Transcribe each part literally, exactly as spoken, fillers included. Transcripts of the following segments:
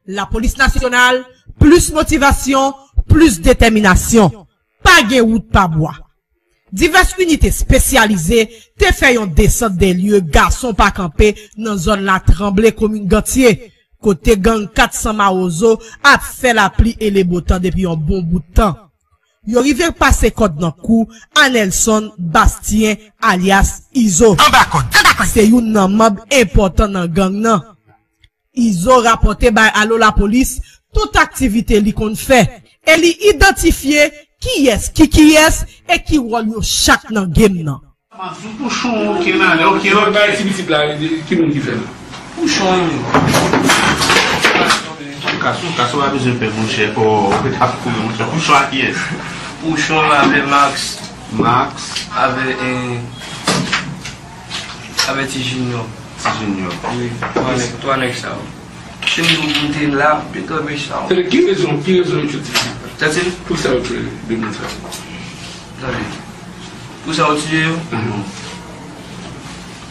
Lapolis Nasyonal, plis motivasyon, plis detèminasyon. Pa gen wout pa bwa. Divès inite espesyalize te fè yon desant de lye gason pa kanpe nan zòn Latranble, komin Gantye, kote gang kat san Mawozo ap fè lapli e lebotan depi yon bon bout tan. Yo rive pase kòd nan kou a Nelson Bastien, alyas Izo. Anba kòd, anba kòd. Se youn nan manm enpòtan nan gang nan. Izo rapòte bay Alo Lapolis tout aktivite li konn fè e li idantifye kiyès ki kiyès e ki wòl yo chak nan game nan. Max, yon pouchon, ok, nan, ok, ok. Bay ti pitit la, ki moun ki fè l? Pouchon, wi. Kason, kason pa bezwen pè, monchè, fò ou ret ap kouri, monchè. Pouchon a kiyès? Pouchon avè Max. Max. Avè, eh, avè Ti Junior. Ti Junior. Wi, twa nèg, twa nèg sa yo. Si m di w m te la, m te kanpe sa yo. Tande, ki rezon, ki rezon yo te di? Tande? Pou sa yo te de moun sa yo? Tande. Pou sa yo tiye yo? Mhm.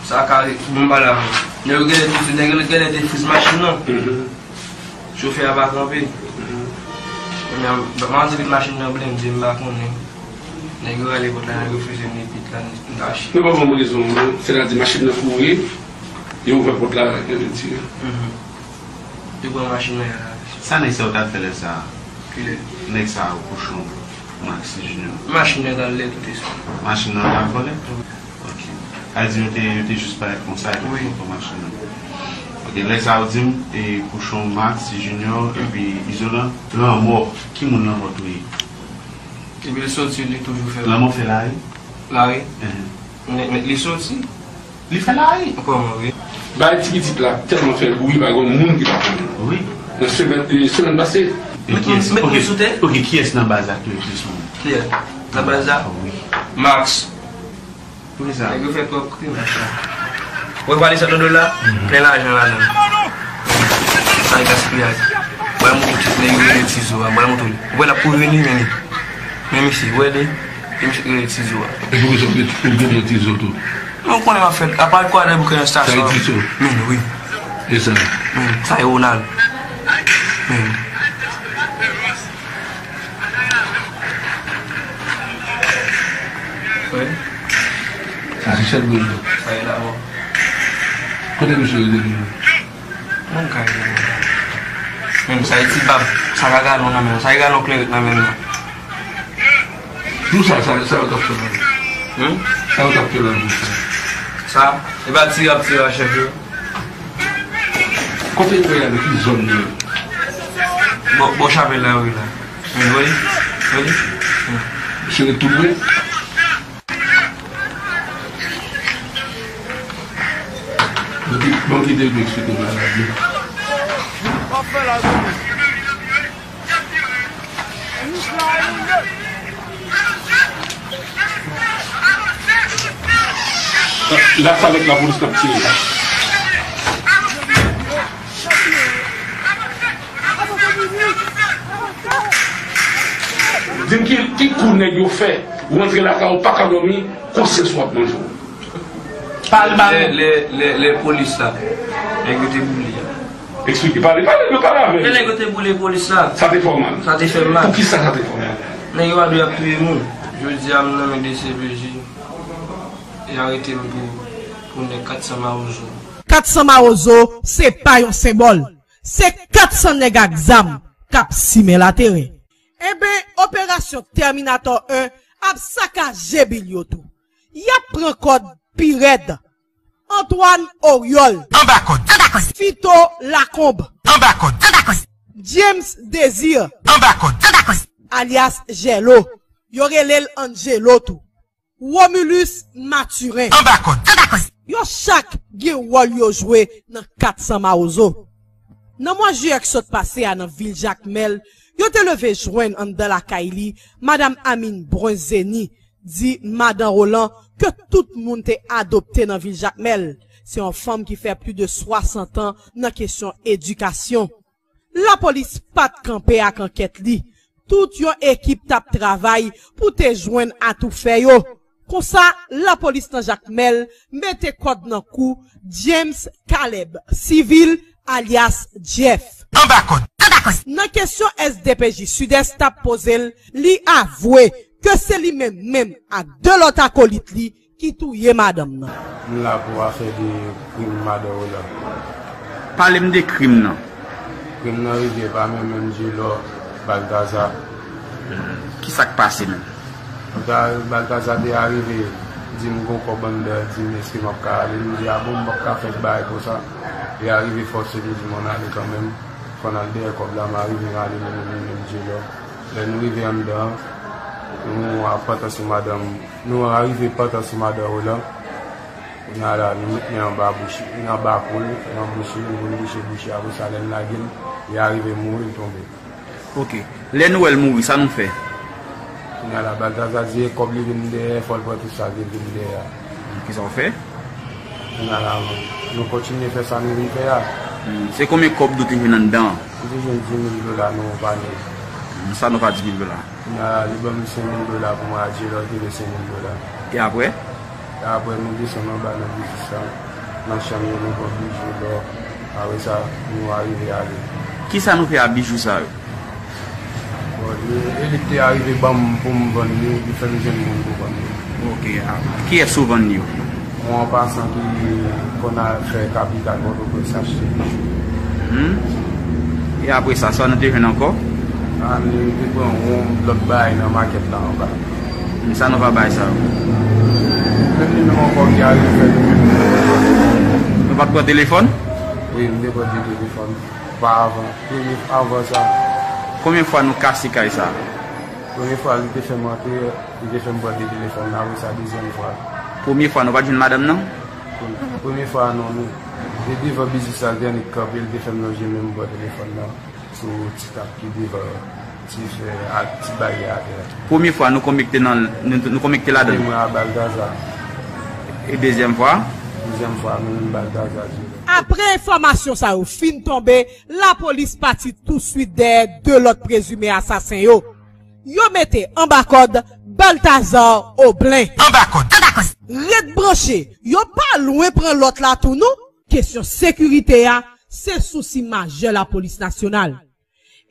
Sa ka re-, pou m pale avè w. Nèg yo genlè te, nèg yo genlè te friz machin nan. Mhm. Chofè a pa kanpe. Mhm. Kounye a, m antre vit machin nan blende, m pa konnen. Nèg yo rale pòt la, nèg yo fouze m epi la, m kache. Nou pa ban m rezon, non. Sètadi machin nan foure, yo ouvè pòt la, yo vin tire. Mhm. Yo pran machin nan, y al avè l. Sa nèg sa yo t ap fè lè sa a? Kilè? Nèg sa yo, Pouchon, Max Junior. Machin nan t al lè tout espri. Machin nan t al vòlè? Wi. Ok. Sa vle di yo te, yo te jis parèt konsa, epi yo pran machin nan. Ok, lè sa yo di m, e Pouchon, Max Junior, epi Izolan, Lanmò, ki moun Lanmò touye? Epi l soti, li toujou fè. Lanmò fè lari? Lari? Mhm. Men, men li soti. Li fè lari? Kòman, wi? Bay ti pitit la tèlman fè bri, pa gen moun ki pa konnen. Wi. Nan semèn, e, semèn pase. E kiyès? Met, met, ok, men sou tè? Ok, kiyès nan baz la ki touye plis moun? Kiyès? Nan baz la? Wi. Max. Poukisa? Nèg yo fè twòp krim. Wè valiz sa nan do l la, mhm, plen lajan ladan l. Sa e gaspiyaj. Mwen montre w tout nèg yo rele Tizo a. Mwen montre w. Ou wè l ap kouri vini, men li. Men misye, ou wè li? E misye ki rele Tizo a. E poukisa ou te, ou te pran Tizo tou? Men ou konnen m ap fè, apa l kwa nan bouke nan estasyon. Sa e Tizo? Men wi. E sa? Men, sa e Ronald. Men. Wi. Se ti chèn moun nan. Sa e la, bon. Kote misye rete toujou? Nan kay li. Men sa e ti bab, sa ka galon nan men l, sa e galon kleren nan men l nan. Jou sa, sa, sa yo t ap fè la. Hmm? Sa yo t ap fè la jou sa. Sa, e pa tire ap tire a chèf yo. Kote yo ye la, nan ki zòn yo ye? Bò, bò chapèl la yo ye la. Men, wi, wi. Hmm. Se ret tou pre? Bon, ki, bon, ki te eksplike maladi. La, sa avèk lapolis k ap tire la. Di m ki, ki kou nèg yo fè, ou rantre lakay ou pa ka dòmi, konsyans ou ap manje w. Pale, pale. Lè, lè, lè, lè polis la, nèg yo te boule a. Eksplike, pale, pale, pale avè m. Lè nèg yo te boule polis la. Sa te fè w mal? Sa te fè m mal. Poukisa sa te fè w mal? Nèg yo pa dwe ap touye moun. Jodi a, m nan men D C P J. E arete m pou, pou nèg kat san Mawozo. Kat san Mawozo, se pa yon senbòl. Se kat san nèg ak zam k ap simen laterè. Enben, operasyon Terminator en ap sakaje bil yo tou. Y ap pran kòd pi rèd. Antoine Oriol. Anba kòd. Anba kòd. Fito Lacombe. Anba kòd. Anba kòd. James Désir. Anba kòd. Anba kòd. Alyas Jèlo. Yo rele l Angelo tou. Romulus Mathurin. Anba kòd. Anba kòd. Yo chak gen wòl yo jwe nan kat san Mawozo. Nan mwa jiyè k sot pase a nan vil Jakmèl, yo te leve jwenn anndan lakay li, madanm Amine Brun Zeni, di Madan Roland, ke tout moun te adopte nan vil Jakmèl. Se yon fanm ki fè plis de swasant an nan kesyon edikasyon. Lapolis pa t kanpe ak ankèt li. Tout yon ekip t ap travay pou te jwenn atoufè yo. Konsa, lapolis nan Jakmèl mete kòd nan kou James Caleb Civil alyas Jeff. Anba kòd. Anba kòd. Nan kesyon S D P J Sidès t ap poze l, li avwe ke se li menm menm ak de lòt akolit li ki touye madanm nan. M la pou afè de krim madan Roland. Pale m de krim nan. Krim nan rive pa menm menm Djelò, Baltaza. Ki sa k pase menm? Balta-, Baltaza te arive di m gon kòb anndan, di m èske m ap ka ale. M di a bon, m p ap ka fè bagay konsa. Li arive fòse m, di m ann ale kanmenm. Fò n al dèyè kòb la, m arive m ale menm menm Djelò. Lè nou rive anndan, nou ap pantan sou madanm, nou arive pantan sou madan Roland. Kounye a la, nou met men anba bouch, anba kou l, nan bouch li, nou vin bouche bouch li, apre sa, lè n lage l, li arive mouri, l tonbe. Ok. Lè nou wè l mouri, sa nou fè? Kounye a la, Baltaza di e kòb li vin dèyè, fò l pran tout sa l te vin dèyè a. Kisa w fè? Kounye a la, nou kontinye fè sa nou vin fè a. Hmm, se konbyen kòb nou te jwenn anndan an? Nou te jwenn dis mil dola nan yon panye. Hmm, sa nou fè a dis mil dola? Kounye a, li ban m senk mil dola pou mwen achte lòt, li te senk mil dola. E apre? E apre, nou desann anba nan biznis la, nan chanm yo, nou pran bijou, lò. Apre sa, nou arive ale. Kisa nou fè a bijou sa yo? Bon, li, e li te arive ban m pou m vann li, li fè m jwenn moun pou vann li. Ok, a, kiyès ou vann yo? Yon anpasan ki konn al fè kapital Pòtoprens achte bijou. Hmm. E apre sa, sa nou te jwenn ankò? A, nou te pran yon lòt bagay nan makèt la anba. Hmm, sa nou pa bay sa yo? Menm li menm ankò ki arive fè nou menm. Nou pa t pran telefòn? Wi, nou te pran de telefòn. Pa avan. Premye avan sa. Konbyen fwa nou kase kay sa? Premye fwa li te fè m antre, li te fè m pran de telefòn nan, apre sa dezyèm fwa. Premye fwa nou pa t jwenn madanm nan? Premye fwa non, nou te devan biznis la, l te annik kanpe, li te fè m lonje men m pran telefòn nan sou ti tab ki devan ti fè ak ti baryè atè a. Premye fwa nou konekte nan, nou, nou konekte ladan l? Wi, mwen a Baltaza. E dezyèm fwa? Dezyèm fwa, nou menm Baltaza jere. Apre enfòmasyon sa yo fin tonbe, lapolis pati touswit dèyè de lòt prezime asasen yo. Yo mete anba kòd Baltazar Oblen. Anba kòd. Anba kòd. Ret branche, yo pa lwen pran lòt la tou non. Kesyon sekirite a, se sousi majè lapolis nasyonal.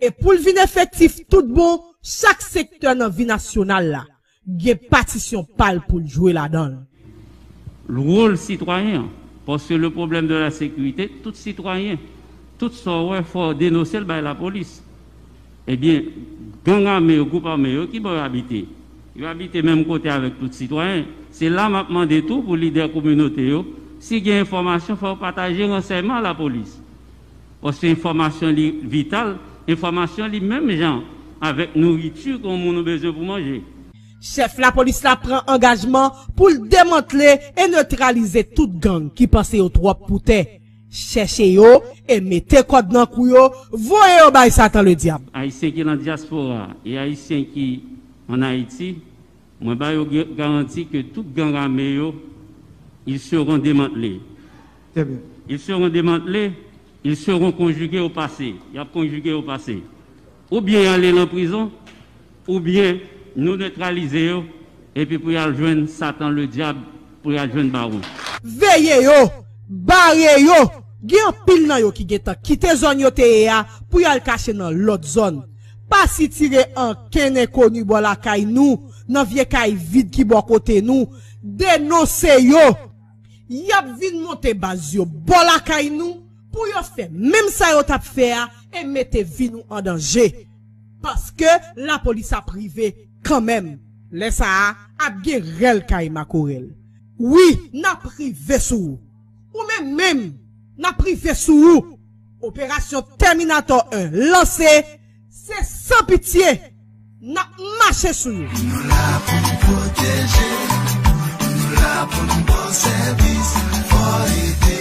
E pou l vin efektif tout bon, chak sektè nan vi nasyonal la gen patisyon pa l pou l jwe ladan l. Wòl sitwayen an, paske le problème de la sécurité, tout sitwayen, tout sa w wè, fò w denonse l bay lapolis. Ebyen, gang ame yo, gwoup ame yo, ki bò yo abite? Yo abite menm kote avèk tout sitwayen. Se la m ap mande tou pou lidè kominote yo, si gen enfòmasyon, fò yo pataje ransèyman a lapolis. Paske enfòmasyon li vital, enfòmasyon li menm jan avèk nouriti ke yon moun ou bezwen pou manje. Chèf lapolis la pran angajman pou l demantle e netralize tout gang ki panse yo twòp pou tè. Chèche yo e mete kòd nan kou yo, voye yo bay Satan Ledyab. Ayisyen ki nan dyaspora e Ayisyen ki ann Ayiti, mwen ba yo ge-, garanti ke tout gang ame yo, ils seront démantelés. Très bien. Ils seront démantelés, ils seront conjugués au passé. Y ap konjige yo pase. Oubyen y ale nan prizon, oubyen nou netralize yo, epi pou y al jwenn Satan Ledyab, pou y al jwenn bawon. Veye yo, bare yo. Gen anpil nan yo ki gentan kite zòn yo te ye a pou y al kache nan lòt zòn. Pa sitire ankenn enkoni bò lakay nou, nan vye kay vid ki bò kote nou. Denonse yo. Y ap vin monte baz yo bò lakay nou pou yo fè menm sa yo t ap fè a e mete vi nou an danje. Paske lapolis ap rive kanmenm. Lè sa a, ap gen rèl kay makorèl. Wi, n ap rive sou ou. Ou menm menm, n ap rive sou ou. Operasyon Tèminatò en lanse, se san pitye n ap mache sou yo. Nou la pou n pwoteje, nou la pou n ba w sèvis, fò ede,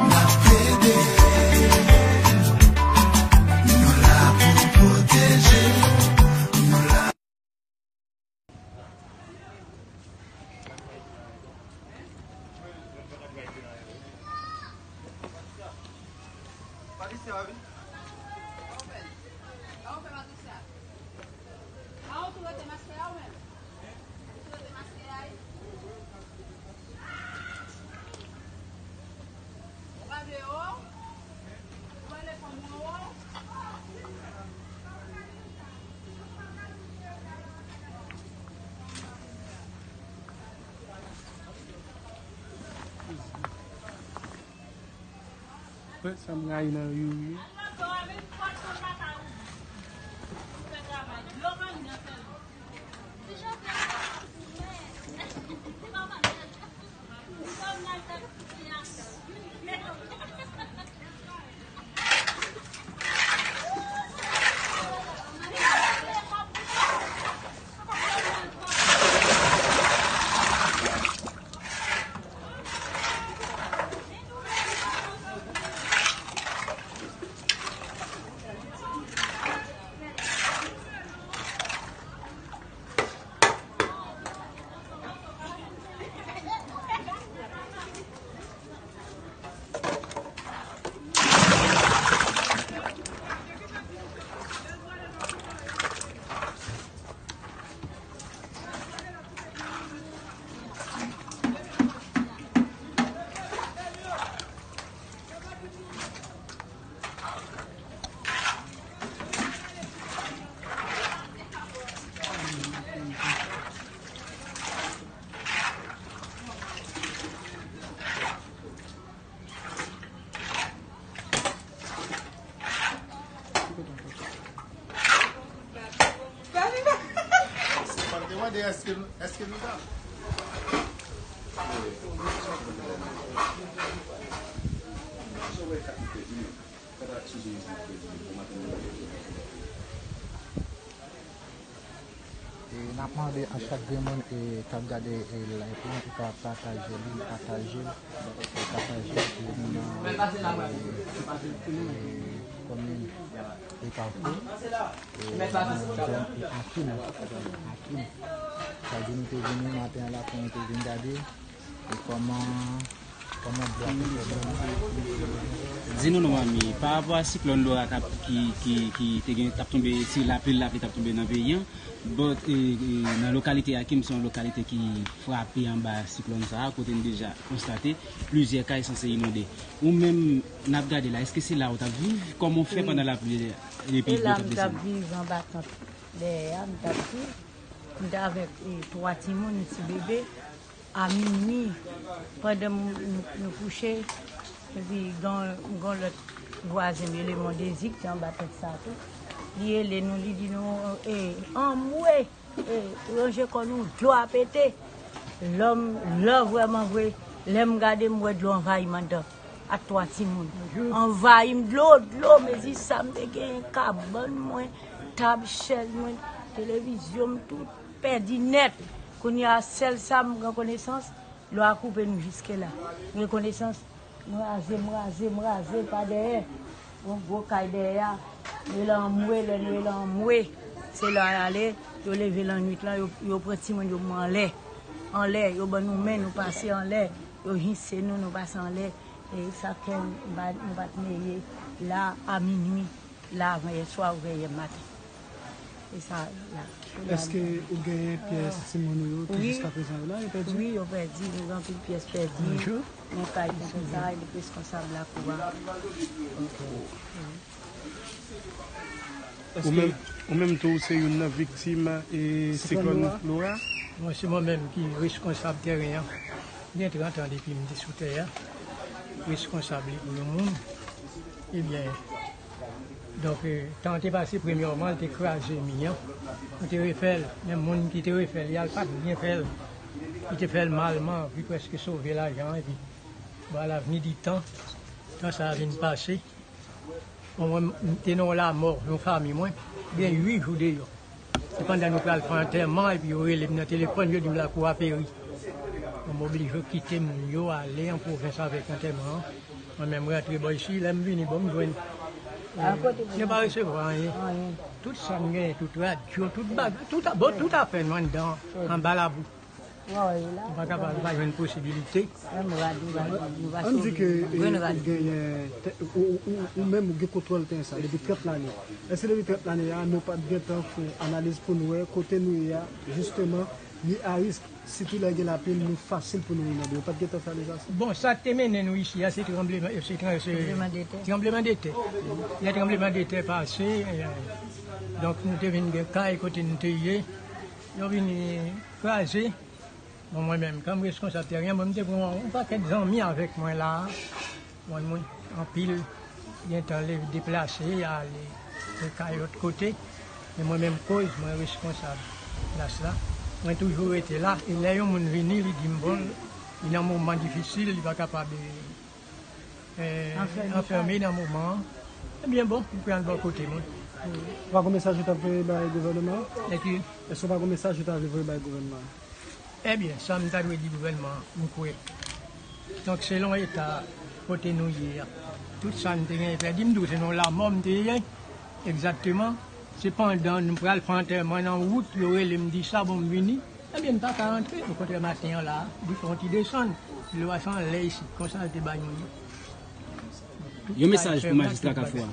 n ap plede. Nou la pou n pwoteje, nou la. Sa m rayi nan Youri. Mwen te mande èske nou, èske nou ta. E n ap mande a chak grenn moun, e, k ap gade, e, live la, pou ka pataje li, pataje l, e, pataje l pou nou nan, e, e, komin e Kafou, e, nan zòn, e, Akim, Akim. Sa di nou te vini maten an la pou nou te vin gade, e, kòman Di nou non, manmi, pa rapò a siklòn Laura k ap, ki, ki, ki te gen, t ap tonbe, se lapli, lapli t ap tonbe nan peyi an. But, e, e, nan lokalite Akim, se yon lokalite ki frape anba siklòn sa a, kote n deja konstate plizyè kay sanse inonde. Ou menm, n ap gade la, èske se la ou t ap viv? Kòman w fè pandan lapli epi dlo t ap desann? E la m t ap viv anba tant dèyè a, m t ap viv. M t avèk, e, twa timoun, yon ti bebe. A minwi, pandan m, m, nou kouche, epi gen, gen lòt vwazen m rele Mondezi ki te anba tant sa tou. Li rele nou, li di nou, e, anmwe, e, ranje kò nou, dlo a pete. Lè m, lè vrèman vre, lè m gade, m wè dlo anvayi m anndan ak twa timoun. Anvayi m dlo, dlo, mezi sa m te genyen, kabann mwen, tab, chèz mwen, televizyon m, tout pèdi nèt. Kounye a, sèl sa m gen konesans, dlo a koupe nou jiske la. M gen konesans, m raze, m raze, m raze pa dèyè. Yon gwo kay dèyè a, nou rele anmwe, lè nou rele anmwe, se lè y ale, yo leve lannwit lan, yo, yo pran timoun yo, m anlè. Anlè, yo ban nou men, nou pase anlè, yo hinse nou, nou pase anlè. E sa fè m pa, nou pa t meye la a minwi, la avan yè swa oubyen yè maten. E sa la. Èske ou genyen pyès timoun ou yo ki jiskaprezan yo la, yo pèdi? Wi, yo pèdi. Nou gen anpil pyès pèdi. Nan kay konsa, e li reskonsab lakou a. Ou menm, ou menm tou, ou se youn nan viktim, e, siklòn Laura? Mwen, se mwen menm ki reskonsab tèren an. Gen trant an depi m te sou tè a. Reskonsab li pou yon moun. Ebyen, donk, e, tan an te pase, premyèman, li te kraze mi an. Nou te refè l, men moun ki te refè l, y al pa t byen fè l. Li te fè l mal, m anvi prèske sove lajan an, epi, bon, à l'avenir du temps, tan sa a vin pase, bon, mwen, m te nan yon lamò, yon fanmi mwen, gen uit jou deyò. Se pandan nou pral fè antèman, epi yo rele m nan telefòn, yo di m lakou a peri. Bon, m oblije kite moun yo ale an pwovens avèk antèman an. Mwen menm, m rantre bò isi, lè m vini, bon, m jwenn, e, yo pa resevwa anyen. Tout sa m genyen, tout radyo, tout bagay, tout a, bon, tout afè nou anndan, anba labou. Nou pa kapab, nou pa jwenn posibilite. Ann di ke, e, ou genyen tè, ou, ou, ou, ou menm ou gen kontwòl tèren sa depi trant lane. Èske depi trant lane a, nou pa t gentan fè analiz pou n wè kote nou ye a, jisteman, li a risk? Sitou lè gen lapli, nou fasil pou nou inonde. Yo pa t gentan fè analiz sa? Bon, sa k te mennen nou isi a, se tranbleman, se tran-, se tranbleman de tè. Tranbleman de tè. Lè tranbleman de tè pase, e, donk, nou te vin gen kay kote nou te ye. Yo vin kraze. Bon, mwen menm, kòm reskonsab tèren an, bon, m te pran yon pakèt zanmi avèk mwen la a. Bon, mwen, Anpil gentan leve deplase, ale kay lòt kote. Men mwen menm koz, mwen responsab plas la. Mwen toujou rete la. E lè yon moun vini, li di m, bon, li nan moman difisil, li pa kapab, eh, anfèmen nan moman an. Ebyen, bon, m pral bò kote mwen. Ou pa gon mesaj ou t ap voye bay gouvènman an? Èske ou pa gon mesaj ou ta vle voye bay gouvènman an? Ebyen, sa m ta dwe di gouvènman an, m kwè. Donk, selon eta kote nou ye a, tout sa n te genyen pèdi, m di w se nan lanmò m te ye, egzakteman. Se pandan nou pral fè antèman nan wout, yo rele m, di sa, bon, m vini. Ebyen, m pa ka rantre, okontrè, maten an la, li fè yon ti desann, dlo a se anlè isit, konsa l te bay nou li. Yon mesaj pou majistra Kafou a.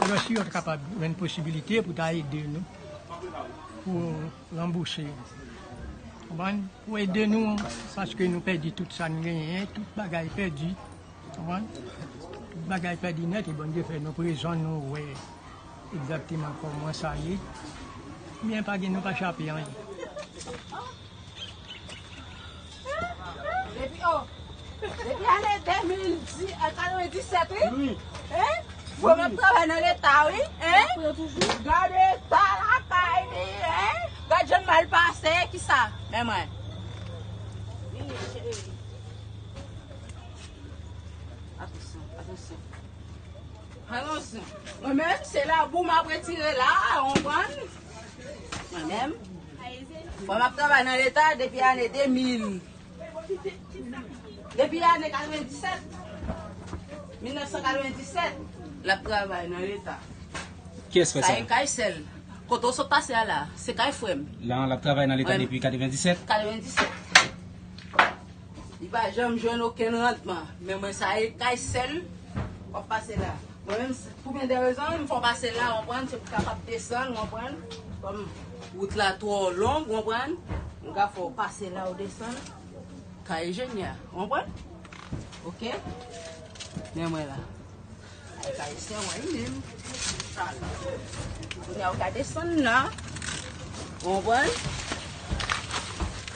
Alò, si yo t kapab jwenn posibilite pou ta ede nou, pou ranbouse, konprann? Pou ede nou, paske nou pèdi tout sa n genyen, tout bagay pèdi, konprann? Tout bagay pèdi nèt, e Bondye fè nou prezan, nou wè egzakteman kòman sa ye. Byen, pa gen, nou pa chape anyen. Depi, oh, depi ane de mil dis, eh, katrevenndisèt, wi. Wi. Hein? Mwen, m ap travay nan Leta, wi. Hein? Gade eta lakay li, hein? Gad jan l mal pase, kisa? Men mwen. Vini, cheri. Atansyon, atansyon. Atansyon. Mwen menm, se labou m ap retire la, ou konprann? Mwen menm. Bon, m ap travay nan Leta depi ane de mil. Depi ane katrevenndisèt. Mil nèf san katrevenndisèt, l ap travay nan Leta. Kiyès fè sa? Sa e kay sè l. Kote w sot pase a la, se kay frè m. La, l ap travay nan Leta depi katrevenndisèt? Katrevenndisèt. Li pa janm jwenn okenn randman. Men mwen, sa e kay sè l, w ap pase la. Mwen menm, s-, pou byen de rezon, m fè w pase la, w konprann, se pou w kapab desann, w konprann. Kòm wout la twò long, w konprann, m ka fè w pase la, w desann. Kay enjenyè, w konprann? Oke? Men mwen la. Ay, kay sè w, wi, menm. Kounye a, w ka desann la. W konprann?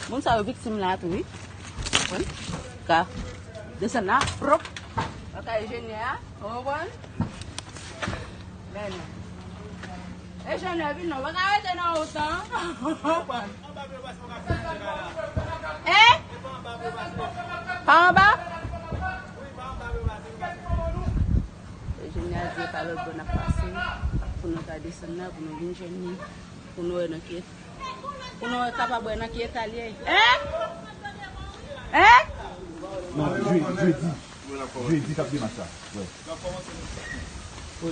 Moun sa yo viktim la tou, wi. Konprann? Ka desann la, pwòp. Nan kay enjenyè a, w konprann? Men non. Enjenyè vin non, pa ka rete nan wout lan. W konprann? Hein? Pa anba? Enjenyè di e pa lòt bò n ap pase pou nou ka desann la, pou nou vin jwenn li, pou nou wè nan ki, pou nou wè kapab wè nan ki eta l ye. Hein? Hein? Non, je-, jedi. Jedi k ap gen match la. Wè. Oh,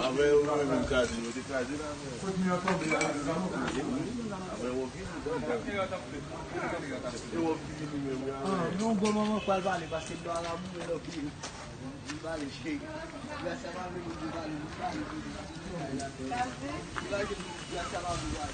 avè yo, nou menm kraze, nou te kraze la, men. Avè yo, yo vini menm, ah, yon gwo manman pral pale, paske dlo a la boule lòt byen. Li pale, cheri. Gras a pa vle, Bondye pale, li pale, Bondye pale. Li pale, gras a pa vle, pale.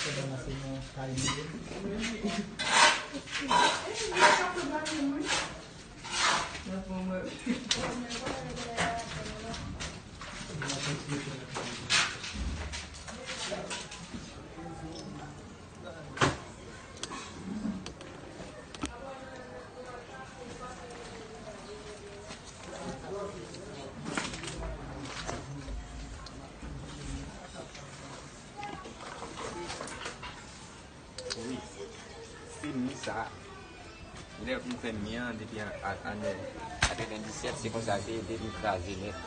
Pandan nan se yon kay li ye. Wi. Se mi sa. Lè m fè mi an, depi an, an, ane katrevenndisèt, se konsa se ye, depi m kraze nèt.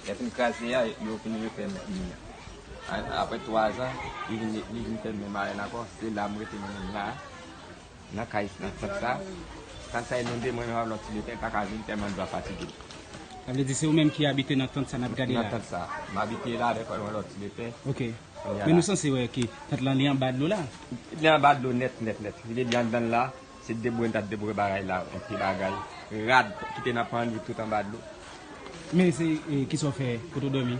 Lè m kraze a, yo vin refè mi an. A, apre twa zan, li vin, li vin fè menm arèn ankò. Se la m rete mwen menm la, nan kay, nan sant sa. Tant sa inonde, mwen menm avèk lòt ti lepè, m pa ka vin tèlman m dwa fatige. Sa vle di se ou menm ki abite nan tant sa n ap gade la? Nan tant sa. M abite la avèk yon lòt ti lepè. Ok. Kounye a la. Men nou sanse wè ke tant lan li anba dlo la. Li anba dlo nèt, nèt, nèt. Li te byen anndan la, se deboure m t ap deboure bagay la, yon ti bagay. Rad ki te nan pann, li tout anba dlo. Men se, e, kisa w fè? Kote w dòmi?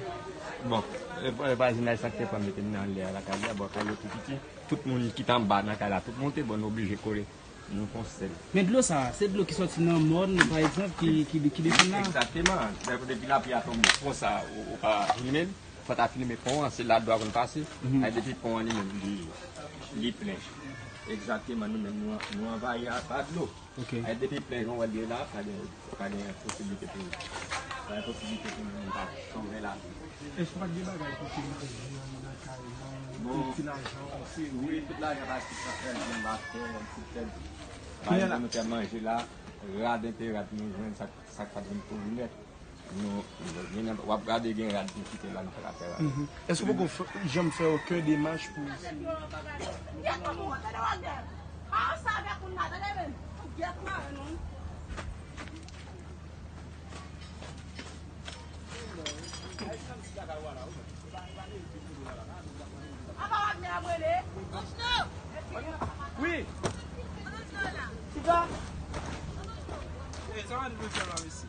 Bon, e, e, vwazinaj sa ki te pran mete m nan lè a lakay li a, bon, kay yo tou piti. Tout moun ki t anba nan kay la, tout monte, bon, nou oblije kole. Nou fè yon sèl. Men dlo sa, se dlo ki sòti nan mòn, pa egzanp, ki, ki, ki desann la? Egzakteman. Depi, depi lapli a tonbe, pon sa, ou, ou pa filme l, fò w ta filme pon an, se la dlo a konn pase. Mhm. Ay, depi pon an li menm, li, li plen. Egzakteman, nou menm, nou, nou anvayi a, pa dlo. Ok. Ay, depi plen, jan w wè l ye la, pa gen, pa gen posiblite pou, pa gen posiblite pou nou menm pa sove la. Èske pa t gen bagay pou te manje nan kay nan, bon, ti lajan, se wi, tout lajan pati sa fè l byen batè, tout fè l. Bagay la nou te manje la, rad enpe rad nou jwenn sa, sa k pa t vin kouri nèt. Nou, nou gen, w ap gade gen rad nou kite la, nou pa ka fè rad. Mhm. Èske w poko fè, janm fè okenn demach pou Wi. Chita. E, sa va nou fè la, mesi.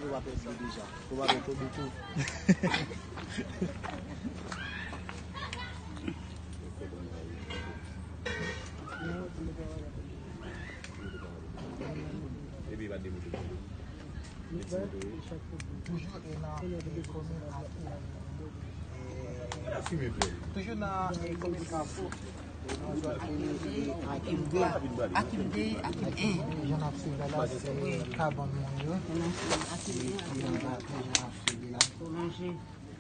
Ou pa pèdi deja. Ou pa pèdi tou. Epi pa demoute. Toujou e nan e komin ak e, e, toujou nan e komin Kafou. Akib de, Akib de, Akib en. Jan n ap swiv la, la se kabann moun yo. Epi anba tou, jan n ap swiv la.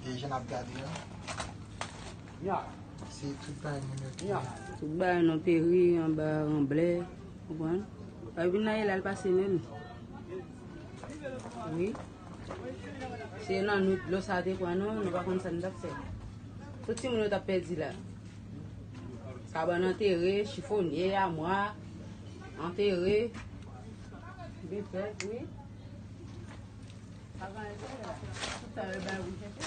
E jan n ap gade la. Se tout bagay moun yo ki la. Tout bagay nou peri anba ranblè, konprann? Epi nan e la l pase menm. Wi. Se nan nou dlo sa te pran nou, nou pa konn sa n t ap fè. Tout timoun yo t ap pèdi la. Kabann antere, chifonye, amwa antere. Befèt, wi. Avan e fè la. Tout sa yo bay wouj enpe.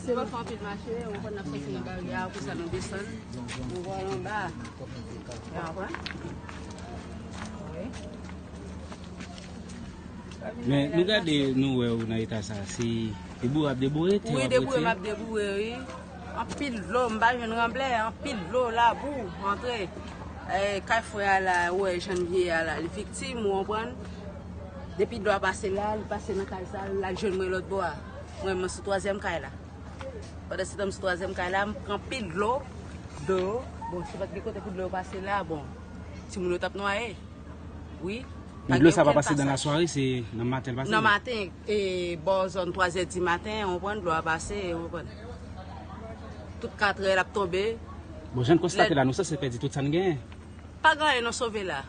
Se pa fè anpil mache, ou konn ap soti nan barye a, pou sa nou desann, nou vwale anba. Ou konprann? Wi. Men nou gade, nou wè w nan eta sa, se deboure w ap deboure, tè w ap retire. Wi, deboure m ap deboure, wi. Anpil dlo, m pa jwenn ranblè, anpil dlo, labou, antre. Eh, kay frè a la, ou wè jan l ye a la, li viktim, ou konprann? Depi dlo a pase la, li pase nan kay sa, l al jwenn mwen lòt bò a. Mwen, mwen sou twazyèm kay la. Pandan se tan m sou twazyèm kay la, m pran pil dlo, dlo. Bon, se pa t gen kote pou dlo yo pase la, bon. Timoun yo t ap nwaye. Wi. Men dlo sa pa pase dan lasware, se nan maten l pase? Nan maten, e, bò zòn twa zè di maten, ou konprann, dlo a pase, ou konprann. Tout katrè l ap tonbe. Bon, jan n konstate la, nou sanse pèdi tout sa n genyen. Pa gen anyen nou sove la.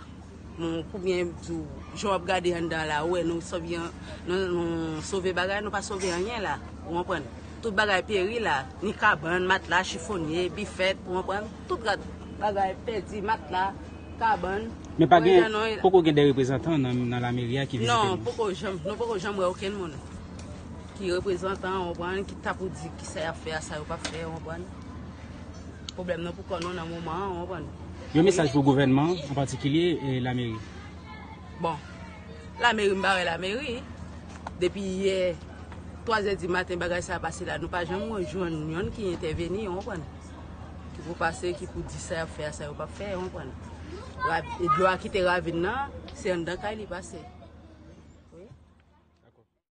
Bon, pou byen di w, jan w ap gade anndan la, ou wè nou sove, nou, nou sove bagay, nou pa sove anyen la. Ou konprann? Tout bagay peri la. Ni kabann, matla, chifonye, bifèt, ou konprann? Tout gad bagay pèdi, matla, kabann. Men pa gen, poko gen de reprezantan nan, nan lameri a ki vizite nou? Non, poko janm, nou poko janm wè okenn moun ki reprezantan, ou konprann, ki ta pou di kisa y ap fè a, sa yo p ap fè, ou konprann? Pwoblèm nan pou kò nou nan moman an, ou konprann? Yon mesaj pou gouvènman an, an patikilye, e lameri? Bon, lameri, m pa wè lameri. Depi yè, twa zè di maten, bagay sa a pase la, nou pa janm wè jwenn yonn ki entèveni, ou konprann? Ki pou pase, ki pou di sa y ap fè a, sa yo p ap fè, ou konprann? Ra-, dlo a kite ravin nan, se anndan kay li pase.